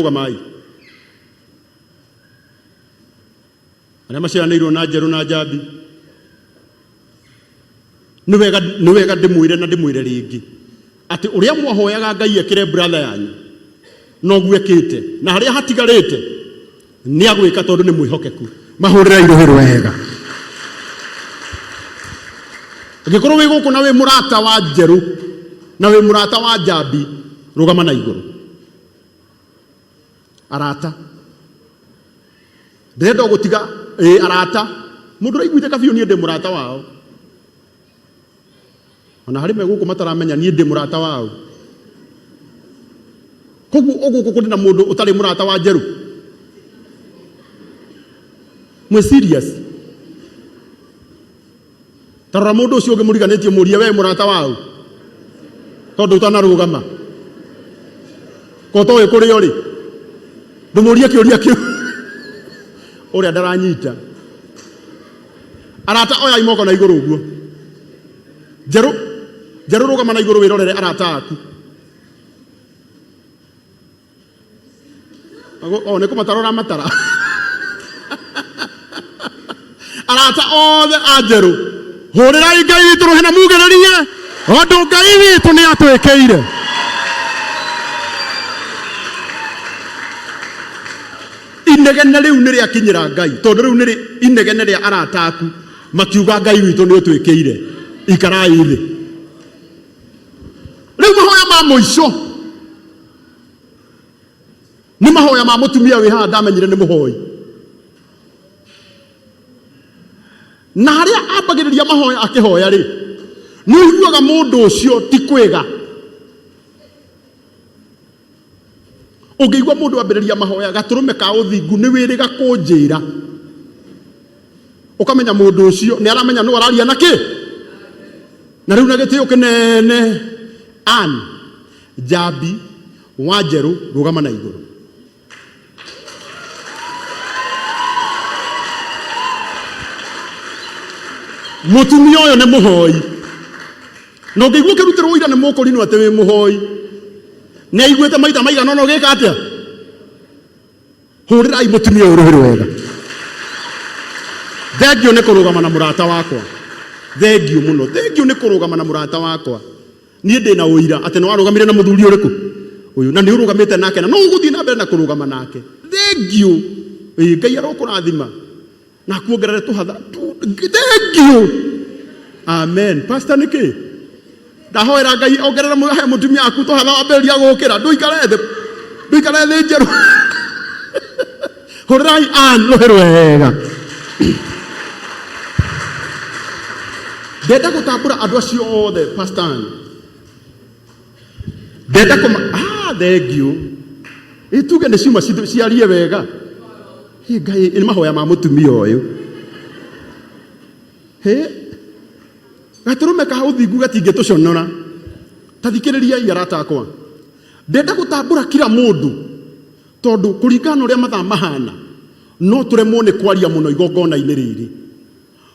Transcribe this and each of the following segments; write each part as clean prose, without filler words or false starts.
Rũgamai. Arĩa maciaranĩirwo na Njerũ na Njambi. Nĩ wega nĩ wega ndĩmwĩre na ndĩmwĩre rĩngĩ atĩ ũrĩa mwahoyaga Ngai ekĩre brother yanyu noguo ekĩte na harĩa hatigarĩte nĩ agwĩka tondũ nĩ mwĩhokeku. Mahũrĩrai rũhĩ rwega. Angĩkorwo wĩ gũkũ na wĩ mũrata wa Njerũ na wĩ mũrata wa Njambi, rũgama na igũrũ. Arata, ndĩrenda gũtiga ĩ arata, mũndũ ũraiguite kabiũ niĩ ndĩ mũrata wao. Ona harĩ me gũkũ mataramenya niĩ ndĩ mũrata wao. Koguo ũgũkũ kũrĩ na mũndũ ũtarĩ mũrata wa Njerũ? Mwĩ serious? Ta rora mũndũ ũcio ũngĩ mũriganĩtie mũrie we mũrata wao tondũ ũtanarũgama ko toĩ kũrĩa ũrĩ ndũmũrie kĩũria kĩu ũrĩa ndaranyita. Arata oyai moko na igũrũ ũguo. Njerũ njerũ rũgama na igũrũ wĩrorere arata aku. O nĩ kũmatara ũramatara. Arata othe a Njerũ, hũrĩrai Ngai witũ rũhĩ na mugĩrĩrie ũndũ Ngai witũ nĩ atwĩkĩire. Inegene rĩu nĩ rĩakinyĩra Ngai, tondũ rĩu nĩ inegene rĩa arata aku makiuga Ngai witũ nĩ ũtwĩkĩire. Ikarai thĩ. Rĩu mahoya ma mũico nĩ mahoya ma mũtumia wĩ haha ndamenyire nĩ mũhoi. Na harĩa ambagĩrĩria mahoya akĩhoya rĩ, nĩ ũiguaga mũndũ ũcio ti kwĩga. Ũngĩigua mũndũ ambĩrĩria mahoya gatũrũme ka ũthingu nĩ wĩrĩga kũnjĩra, ũkamenya mũndũ ũcio nĩ aramenya nũ araria na kĩ. Na rĩu na gĩtĩo kĩnene, Ann Njambi wa Njerũ, rũgama na igũrũ. Mũtumia ũyũ nĩ mũhoi, na ũngĩigua ũkĩrutĩrwo ũira nĩ mũkũrinwo atĩ wĩ mũhoi, nĩ aiguĩte maita maigana ũna ũgĩka atĩa? Hũrĩrai mũtumia ũyũ rũhĩ rwega. Thengiũ nĩ kũrũgama na mũrata wakwa, thengiũ mũno, thengiũ nĩ kũrũgama na mũrata wakwa. Niĩ ndĩ na ũira atĩ nĩ warũgamire na mũthuri ũrĩkũ ũyũ, na nĩ ũrũgamĩte nake, na no ũgũthiĩ na mbere na kũrũgama nake. Thengiũ. Ĩĩ, Ngai arokũrathima na akuongerere tũhatha. Thengiũ. Amen. Pastor nĩ kĩ? Ndahoera Ngai ongerere he mũtumia waku tũhatha wambĩrĩria gũkĩra. Ndũikare thĩ. Ndũikare thĩ njerũ. Hũrĩrai Ann rũhĩ rwega. Ndenda gũtambũra andũ acio othe Pastor Ann. Ndenda kũma ah thengiũ. Ĩ tuge nĩ ciuma ciarie wega. Ĩ Ngai nĩ mahoya ma mũtumia ũyũ. Hĩ gatũrũme ka ũthingu gatingĩtũconora. Ta thikĩrĩriai arata akwa. Ndenda gũtambũra kila mũndũ tondũ kũringana na ũrĩa mathaa mahana no tũremwo nĩ kwaria mũno igongona-inĩ rĩrĩ.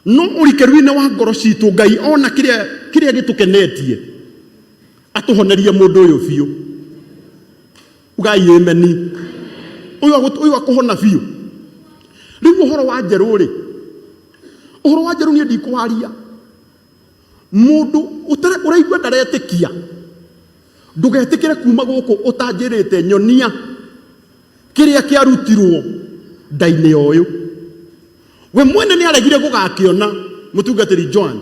No ũrikĩru-inĩ wa ngoro citũ Ngai ona kĩrĩa kĩrĩa gĩtũkenetie atũhonerie mũndũ ũyũ biũ. Ugai ameni. Ũyũ ũyũ akũhona biũ. Rĩu ũhoro wa Njerũ rĩ, ũhoro wa Njerũ niĩ ndikwaria. Mũndũ ũraigua ndaretĩkia, ndũgetĩkĩre kuma gũkũ ũtanjĩrĩte nyonia kĩrĩa kĩarutirwo nda-inĩ ya ũyũ. We mwene nĩ aregire gũgakĩona mũtungatĩri Joan.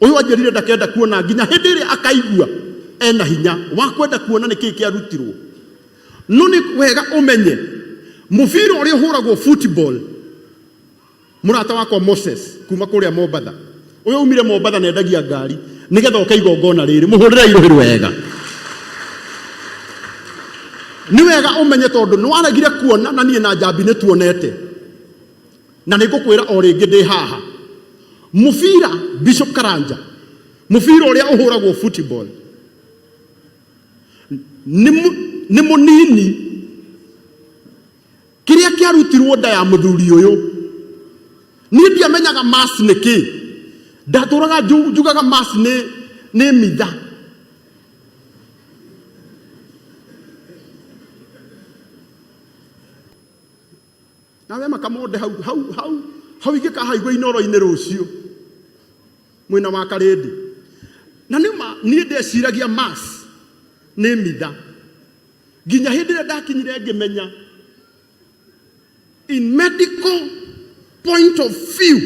Ũyũ anjĩrire ndakenda kuona nginya hĩndĩ ĩrĩa akaigua ena hinya wa kwenda kuona nĩ kĩĩ kĩarutirwo. No nĩ wega ũmenye mũbira ũrĩa ũhũragwo football, mũrata wakwa Moses kuma kũrĩa Mombatha, ũyũ umire Mombatha na endagia ngari nĩgetha oke igongona rĩrĩ, mũhũrĩrei rũhĩ rwega. Nĩ wega ũmenye tondũ nĩ waregire kuona na niĩ na Njambi nĩ tuonete, na nĩ ngũkwĩra o rĩngĩ ndĩ haha. Mũbira Bishop Karanja, mũbira ũrĩa ũhũragwo football nĩ mũnini kĩrĩa kĩarutirwo nda ya mũthuri ũyũ. Niĩ ndiamenyaga mass nĩ kĩ, ndatũraga njugaga mass nĩ mitha. Nawe makamonde hau hau hau hau ingĩkahaigua inoro-inĩ rũciũ mwena wa Karĩndĩ. Na nĩ ma niĩ ndeciragia mass nĩ mitha nginya hĩndĩ ĩrĩa ndakinyire ngĩmenya in medical point of view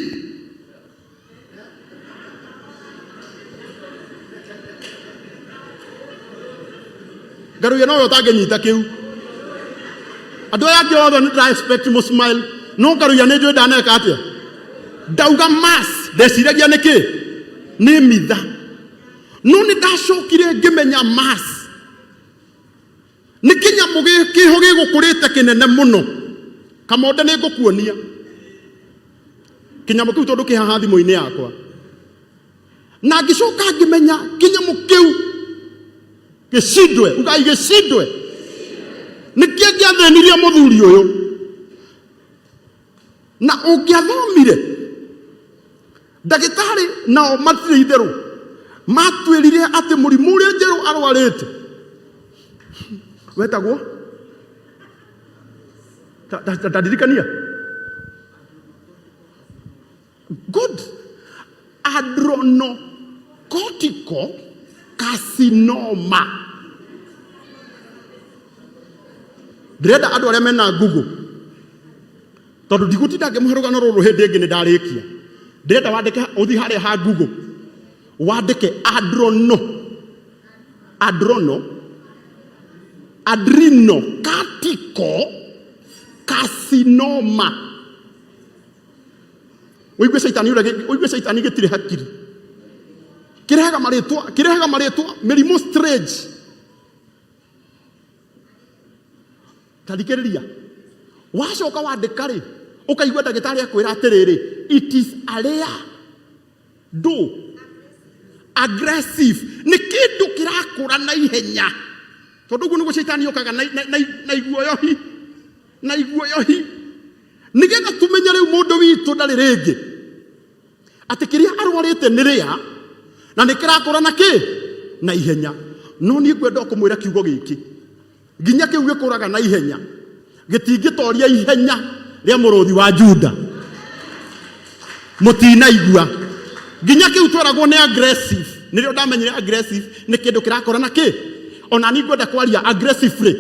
Ngaruya nowe ũtangĩnyita kĩu. Andũ aya angĩ othe nĩ ndĩra expect mũ smile no Ngaruya nĩ njũĩ ndaneka atĩa. Ndauga mass ndeciragia nĩ kĩ nĩ mitha, no nĩ ndacokire ngĩmenya mass nĩ kĩnyamũ kĩho gĩgũkũrĩte kĩnene mũno. Kamonde nĩ ngũkuonia kĩnyamũ kĩu tondũ kĩ haha thimũ-inĩ yakwa. Na ngĩcoka ngĩmenya kĩnyamũ kĩu gĩcindwe, ugai gĩcindwe, nĩkĩo gĩathĩnirie mũthuri ũyũ. Na ũngĩathomire ndagĩtarĩ nao matirĩ itherũ matuĩrire atĩ mũrimũ ũrĩa Njerũ arwarĩte wetagwo ndandirikania good adrenocortical carcinoma. Ndĩrenda andũ arĩa mena Google, tondũ ndigũtinda ngĩmũhe rũgano rũrũ hĩndĩ ĩngĩ nĩ ndarĩkia. Ndĩrenda wandĩke, ũthiĩ harĩa ha Google wandĩke adrono adrono adrenocortical carcinoma. Ũigue caitani ũrĩa ũigue caitani gĩtirĩ hakiri, kĩrehaga marĩtwa, kĩrehaga marĩtwa mĩrimũ strange. Ta thikĩrĩria, wacoka wandĩka rĩ, ũkaigua ndagĩtarĩ akwĩra atĩrĩrĩ, it is a rare do aggressive, nĩ kĩndũ kĩrakũra na ihenya, tondũ ũguo nĩguo caitani okaga na, na, na, na iguoyohi, na iguoyohi, nĩgetha tũmenye rĩu mũndũ witũ ndarĩ rĩngĩ atĩ kĩrĩa arwarĩte nĩ rĩa na nĩ kĩrakũra na kĩ na ihenya. No niĩ ngwenda o kũmwĩra kiugo gĩkĩ, nginya kĩu gĩkũraga na ihenya gĩtingĩtoria ihenya rĩa mũrũthi wa Juda. Mũtinaigua nginya kĩu tweragwo nĩ aggressive, nĩrĩo ndamenyire aggressive nĩ kĩndũ kĩrakũra na kĩ. Ona niĩ ngwenda kwaria aggressively.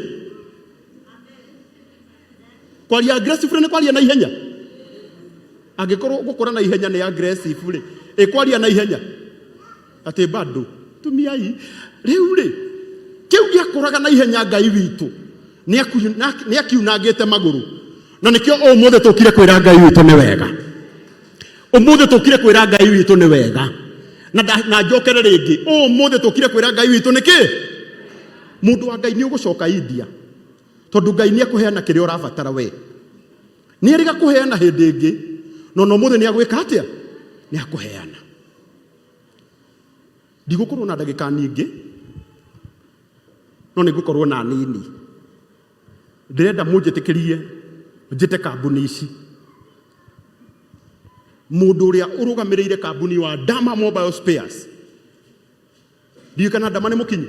Kwaria aggressively nĩ kwaria na ihenya. Angĩkorwo gũkũra na ihenya nĩ aggressive rĩ, ĩ kwaria na ihenya atĩ bado tumiai rĩu rĩ, kĩu gĩakũraga na ihenya Ngai witũ nĩ akiunangĩte magũrũ, na nĩkĩo ũmũthĩ tũkire kwĩra Ngai witũ nĩ wega. Ũmũthĩ tũkire kwĩra Ngai witũ nĩ wega. Na, na njokere rĩngĩ, ũmũthĩ tũkire kwĩra Ngai witũ nĩ kĩ? Mũndũ wa Ngai nĩ ũgũcoka India, tondũ Ngai nĩ ekũheana kĩrĩa ũrabatara we. Nĩ erĩga kũheana hĩndĩ ĩngĩ, no na ũmũthĩ nĩ agwĩka atĩa? Nĩ akũheana. Ndigũkorwo na ndagĩka nyingĩ, no nĩ ngũkorwo na nini. Ndĩrenda mũnjĩtĩkĩrie njĩte kambuni ici. Mũndũ ũrĩa ũrũgamĩrĩire kambuni wa Dama Mobile Spares, ndiũĩ kana Dama nĩ mũkinyu,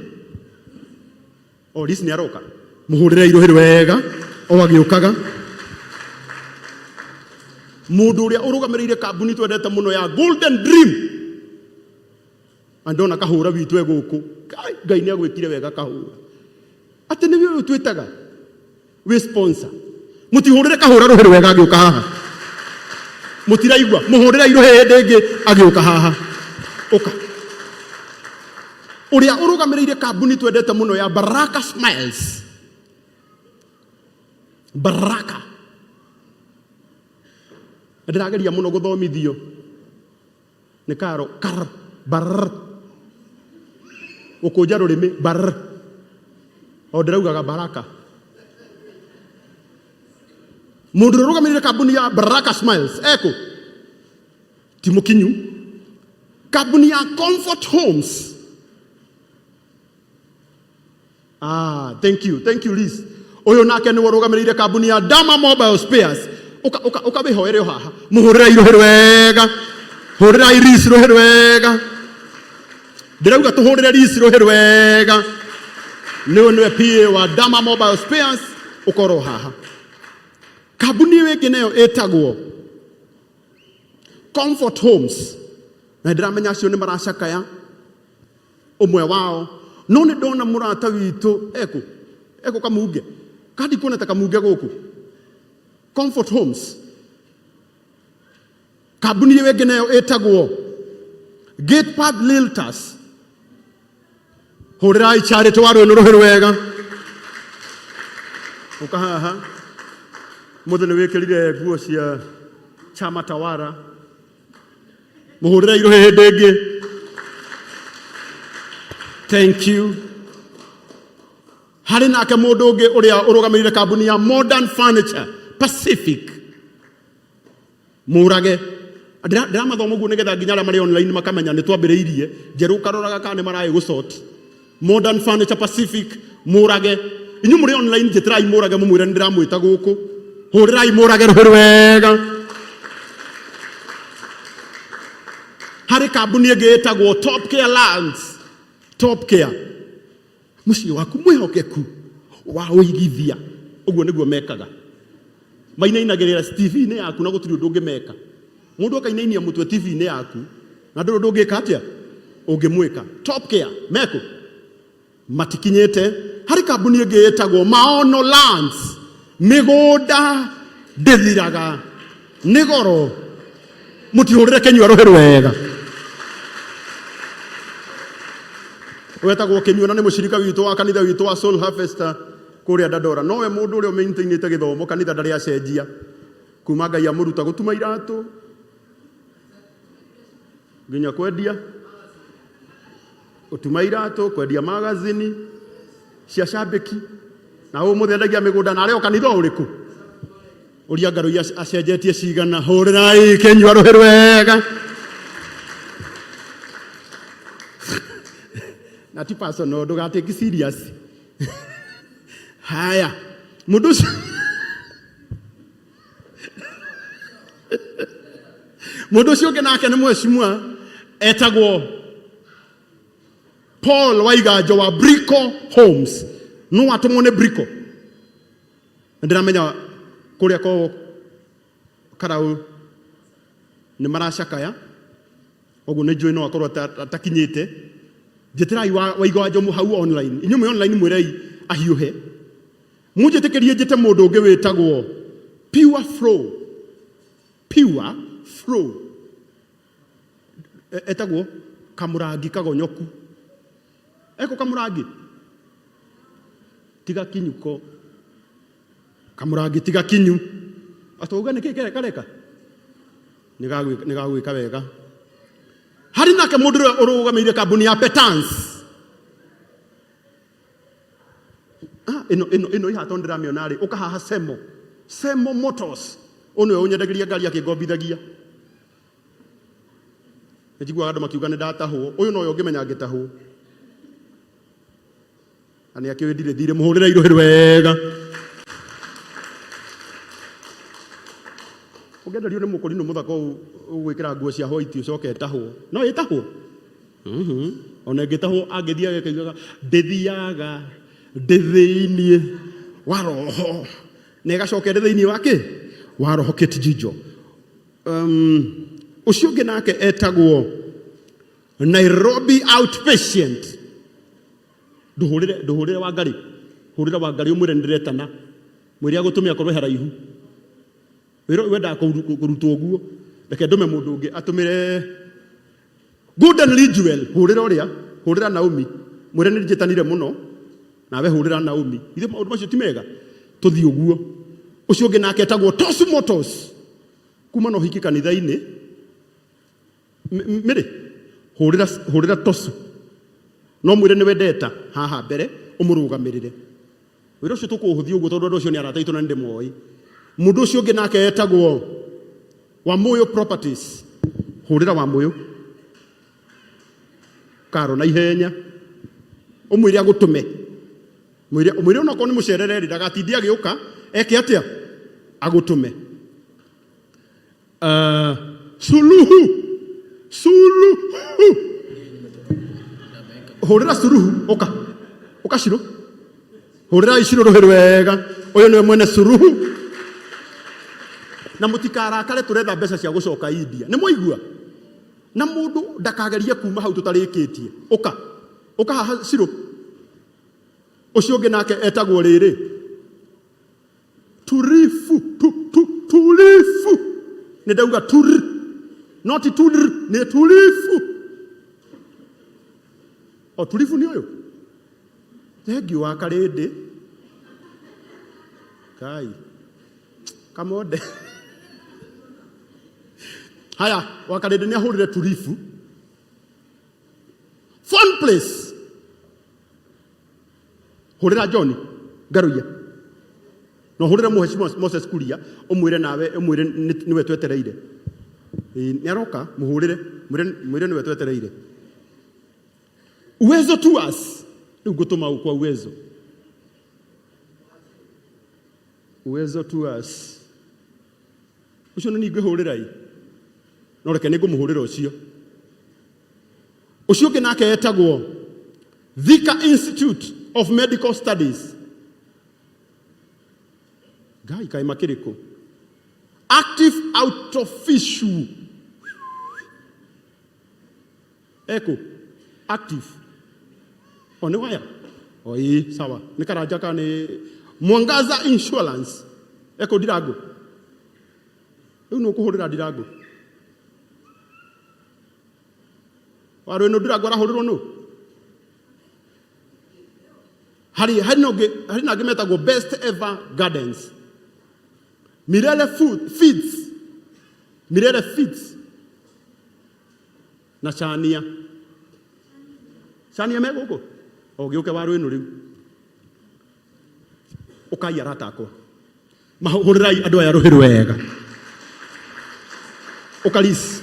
o Liz nĩ aroka, mũhũrĩre irũhĩ wega o agĩũkaga. Mũndũ ũrĩa ũrũgamĩrĩire kambuni twendete mũno ya Golden Dream, na ndona kahũra witũ e gũkũ. Ngai nĩ agwĩkire wega kahũra, atĩ nĩwe ũyũ twĩtaga wĩ sponsor. Mũtihũrĩre kahũra rũhĩ rwega agĩũka haha, mũtiraigua, mũhũrĩre irũhĩ hĩndĩ ĩngĩ agĩũka haha. Ũka ũrĩa ũrũgamĩrĩire kambuni twendete mũno ya Baraka Smiles, Baraka, ndĩrageria mũno gũthomithio nĩ karo kar bar gũkũnja rũrĩmĩ bar, o ndĩraugaga Baraka. Mũndũ ũrĩa ũrũgamĩrĩire kambuni ya Baraka Smiles ekũ ti mũkinyu. Kambuni ya Comfort Homes. Ah, thank you, thank you Liz. Ũyũ nake nĩwe ũrũgamĩrĩire kambuni ya Dama Mobile Spares. Ũka ũka ũka wĩhoere o haha. Mũhũrĩra irũhĩ rwega. Hũrĩra Liz rũhĩ rwega. Ndĩrauga tũhũrĩre Liz rũhĩ rwega. Nĩwe nĩwe PA wa Dama Mobile Spares, ũkorwo haha. Kambuni ĩyo ĩngĩ nayo ĩtagwo Comfort Homes, na ndĩramenya acio nĩ maracakaya ũmwe wao, no nĩ ndona mũrata witũ ekũ ekũ Kamunge, kandi kuona ta Kamunge gũkũ Comfort Homes. Kambuni ĩyo ĩngĩ nayo ĩtagwo Gate Path Realtors. Hũrĩrai Charity wa rwĩnũ rũhĩ rwega. Ũka haha mũthĩ nĩ wĩkĩrire nguo cia chama tawara, mũhũrĩrai rũhĩ hĩndĩ ĩngĩ. Thank you. Harĩ nake mũndũ ũngĩ ũrĩa ũrũgamĩrĩire kambuni ya Modern Furniture Pacific, Mũrage. Ndĩramathoma ũguo nĩgetha nginya arĩa marĩ online makamenya nĩ twambĩrĩirie njerũ, ũkaroraga kana nĩ maraĩ gũsort. Modern Furniture Pacific, Mũrage. Inyuĩ mũrĩ online, njĩtĩrai Mũrage, mũmwĩre nĩ ndĩramwĩta gũkũ. Hũrĩrai Mũrage rũhĩ rwega. Harĩ kambuni ĩngĩ ĩtagwo Top Care Lands. Top Care, mũciĩ waku mwĩhokeku wa ũigithia. Ũguo nĩguo mekaga, mainainagĩrĩra TV-inĩ yaku na gũtirĩ ũndũ ũngĩmeka. Mũndũ akainainia mũtwe TV-inĩ yaku na ndũrĩ ũndũ ũngĩka atĩa ũngĩmwĩka. Top Care mekũ matikinyĩte. Harĩ kambuni ĩngĩ ĩtagwo Maono Lands, mĩgũnda ndĩthiraga, nĩ goro, mũtihũrĩre Kĩnyua rũhĩ rwega. Wetagwo Kĩnyua na nĩ mũcirika witũ wa kanitha witũ wa Soul Harvester kũrĩa Dandora. Nowe mũndũ ũrĩa ũmaintainĩte gĩthomo kanitha, ndarĩ acenjia kuma Ngai amũruta gũtuma iratũ nginya kwendia, gũtuma iratũ, kwendia magazini cia cambĩki, na ũmũthĩ endagia mĩgũnda. Na arĩ o kanitha ũrĩkũ? Ũria ngarũ iria acenjetie cigana. Hũrĩrai Kĩnyua rũhĩ rwega. Na ti personal, ndũgatake serious. Haya, mũndũ ũcio, mũndũ ũcio ũngĩ nake nĩ mheshimiwa etagwo Paul Waiganjo wa Brico Homes. No atũmwo nĩ Brico. Ndĩramenya kũrĩa ko Karau nĩ maracakaya, ũguo nĩ njũĩ no akorwo atakinyĩte. Njĩtĩrai Waiganjo hau online, inyuĩ mwĩ online, mwĩrei ahiũhe. Mũnjĩtĩkĩrie njĩte mũndũ ũngĩ wĩtagwo Pure Flow. Pure Flow etagwo Kamũrangi Kagonyoku. Eko Kamũrangi tiga kinyu, ko Kamũrangi tiga kinyu, atauga nĩ kĩ kareka nĩ gagwĩka wega. Harĩ nake mũndũ ũrĩa ũrũgamĩrĩire kambuni ya Petans. Ah, ĩno ĩno ĩno ihato ndĩramĩona rĩ, ũka haha. Semo, Semo Motors, ũyũ nĩwe ũnyendagĩria ngari akĩngombithagia. Nĩ njiguaga andũ makiuga nĩ ndatahwo, ũyũ nowe ũngĩmenya ngĩtahwo na nĩ akĩũĩ ndirĩ thirĩ. Mũhũrĩre irũhĩ rwega. Ũngĩenderio nĩ mũkũrinũ mũthaka ũũ ũgwĩkĩra nguo cia white, ũcoke ĩtahwo, no ĩtahwo. Ona ĩngĩtahwo, angĩthiaga ĩkaigaga ndĩthiaga ndĩ thĩiniĩ wa roho, na ĩgacoka ĩrĩ thĩiniĩ wa kĩ wa roho. Kate Jijo. Ũcio ũngĩ nake etagwo Nairobi Outpatient. Ndũhũrĩre, ndũhũrĩre Wangarĩ, hũrĩra Wangarĩ ũmwĩre nĩ ndĩretana, mwĩre agũtũme akorwo e haraihu. Wĩra ũyũ wendaga kũrutwo ũguo. Reke ndũme mũndũ ũngĩ atũmĩre Golden Jewel. Hũrĩra ũrĩa, hũrĩra Naomi, mwĩre nĩ njĩtanire mũno. Nawe hũrĩra Naomi. Ithe maũndũ macio ti mega, tũthiĩ ũguo. Ũcio ũngĩ nake etagwo Tosu Motors, kuma na ũhiki kanitha-inĩ. Mĩrĩ hũrĩra, hũrĩra Tosu, no mwĩre nĩ wendeta haha mbere ũmũrũgamĩrĩre wĩra ũcio. Tũkũũhũthia ũguo tondũ andũ acio nĩ arata aitũ na nĩ ndĩmoĩ. Mũndũ ũcio ũngĩ nake etagwo Wamũyũ Properties. Hũrĩra Wamũyũ karo na ihenya, ũmwĩre agũtũme, mwĩre, ũmwĩre onokorwo nĩ mũcerere rĩ, ndagatindie agĩũka, eke atĩa, agũtũme. Suluhu, Suluhu, hũrĩra Suluhu, ũka, ũka Shiro, hũrĩra Shiro rũhĩ rwega. Ũyũ nĩwe mwene Suluhu. Na mũtikarakare tũretha mbeca cia gũcoka India. Nĩ mwaigua? Na mũndũ ndakagerie kuma hau tũtarĩkĩtie. Ũka. Ũka haha Shiro. Ũcio ũngĩ nake etagwo rĩrĩ. Turifu, tu, tu, tulifu. Nĩ ndauga tur, not tur, nĩ tulifu. O tulifu nĩ ũyũ. Thengiũ wa Karĩndĩ. Kai. Kamonde. Haya, wa Karĩndĩ nĩ ahũrire tulifu. Phone place. Hũrĩra John Ngaruiya. Na ũhũrĩre Mheshimiwa Moses Kuria ũmwĩre nawe ũmwĩre nĩwe twetereire. Ĩĩ, nĩ aroka mũhũrĩre mwĩre mwĩre nĩwe twetereire. Uwezo Tours. Rĩu ngũtũma ũ kwa Uwezo. Uwezo Tours. Ũcio nĩ niĩ ngwĩhũrĩra ĩ. No reke nĩ ngũmũhũrĩra ũcio. Ũcio ũngĩ nake etagwo Thika Institute of Medical Studies. Ngai kaĩ makĩrĩ kũ? Active Autofishu. Ekũ? Active. O nĩ waya? O ĩĩ, sawa. Nĩ karanja ka nĩ Mwangaza Insurance. Ekũ Ndirango? Rĩu nĩ ũkũhũrĩra Ndirango? Warũ ĩno Ndirango arahũrĩrwo nũ? Harĩ harĩ na ũngĩ harĩ na angĩ metagwo Best Ever Gardens. Mirere Food Feeds. Mirere Feeds. Na Chania. Chania me gũkũ? O gĩũke waru ĩno rĩu. Ũkai arata akwa. Mahũrĩrai andũ aya rũhĩ rwega. Ũkaris.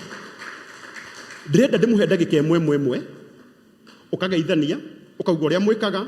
Ndĩrenda ndĩmũhe ndagĩka ĩmwe ĩmwe ĩmwe. Ũkageithania, ũkauga ũrĩa mwĩkaga,